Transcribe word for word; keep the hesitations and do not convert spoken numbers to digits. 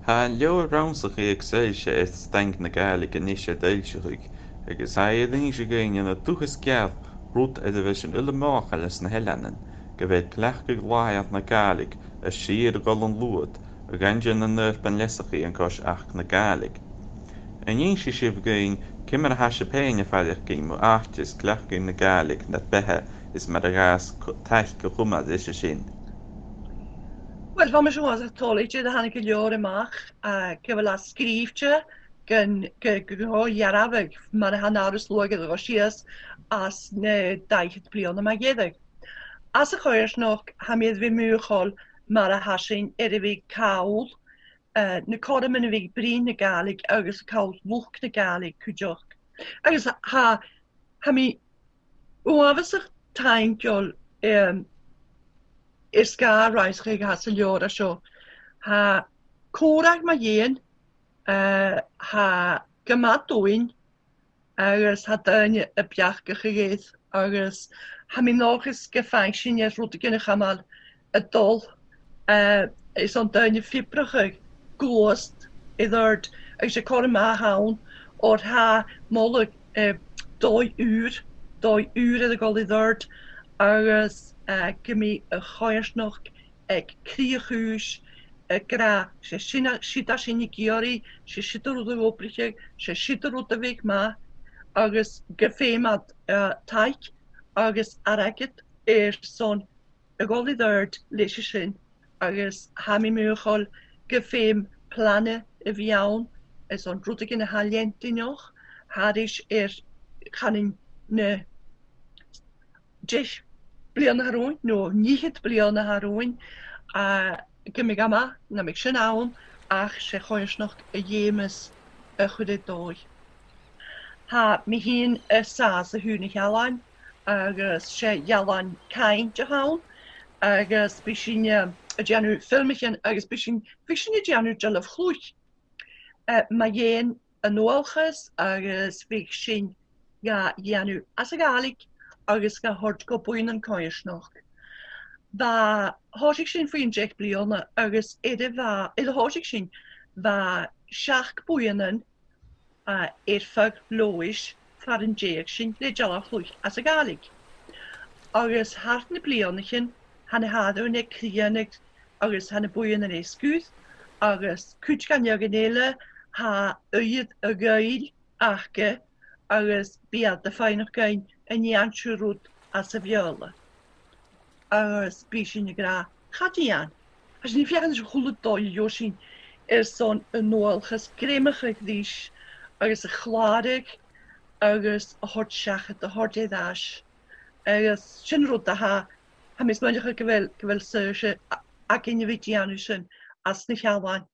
Tha an leabhar rannsachaidh aig Soillse air staing na Gàidhlig a-nis air fhoillseachadh, agus tha e air innse dhuinn ann an dubh is geal rud air a bheil sinn uile mothachail anns na h-eileanan, gu bheil cleachdadh làitheil na Gàidhlig a' sìor dhol an luaid, a dh'aindeoin an oidhirp leasachaidh an cois Achd na Gàidhlig. An innis sibh dhuinn ciamar a tha sibh fhèin a' faireachdainn mu àite is cleachdadh na Gàidhlig nar beatha is mar a ghabhas co-, taic a chumail ris an sin? Uill, bha mise uabhasach toilichte nuair a thàinig an leabhar a-mach, eh, gu bheil e sgrìobhte gun, gu, gu, gu dearbh mar a tha an aithris-sluaigh a' dol sìos anns na dà fhichead bliadhna mu dheireadh. Anns a' choimhearsnachd, tha mi air a bhith mothachail mar a tha sinn air a bhith call, eh, na cothroman a bhith a' bruidhinn na Gàidhlig agus call luchd na Gàidhlig cuideachd. Agus tha, tha mi uabhasach taingeil, em, air sgàth rannsachaidh a tha san leabhar seo. Tha còmhradh mu dheidhinn, eh, tha gu math domhainn, agus tha daoine a' beachdachadh air, agus tha mi an dòchas gum faigh sinn air rudeigin a chumail a' dol, eh, airson daoine a phiobrachadh gluasad air adhart, agus 's e cothrom math a th' ann, oir tha moladh, eh, dòigh ùr, dòigh ùr air a dhol air adhart, agus, eh, gum bi a' choimhearsnachd aig cridhe-chùis, ag ràdh, 's e sin a, siud a tha sinn ag iarraidh, 's e siud an rud a dh'obraicheadh, 's e siud an rud a bhiodh math, agus gum feum iad, eh, taic agus airgead airson a dhol air adhart leis a sin, agus tha mi mothachail gum feum plana a bhith ann airson rudeigin a tha leantainneach, thairis air, chanainn, na deich bliadhna a tha romhainn, no na fhichead bliadhna a tha romhainn, a, gum bi e math nam biodh sin ann, ach 's e coimhearsnachd a dh'fheumas a chur air dòigh. Tha mi fhìn an sàs a thaobh na h-ealain, agus 's e ealain cainnt a th' ann, agus bidh sinn, eh, a' dèanamh filmichean, agus bidh sinn, bidh sinn a' dèanamh dealbh-chluich, eh, mu dheidhinn an dualchas, agus bidh sinn ga dhèanamh anns a' Ghàidhlig agus ga thoirt gu buidhnean coimhearsnachd. Bha, thòisich sinn bho chionn deich bliadhna, agus air a bha, air a thòisich sinn, bha seachd buidhnean, eh, air feadh Leòdhais far an deigheadh sinn le dealbh-chluich anns a' Ghàidhlig. Agus thar nam bliadhnaichean, tha na h-àireamhan air crìonadh agus tha na buidhnean air sgur, agus cuid dhen fheadhainn eile, tha uiread a ghoill aca, agus bidh iad a' faighneachd dhuinn an dèan sinn rud anns a' Bheurla. Agus bidh sinn ag ràdh, cha dèan. Tha sinn a' feuchainn ris a h-uile dòigh a gheibh sinn airson an dualchas greimeachadh ris agus a chlàradh agus a thoirt seachad, a thoirt air ais. Agus sin rud a tha, tha mi a' smaoineachadh gu bheil, gu bheil saorsa a-, againn a bhith a' dèanamh sin anns na h-ealain.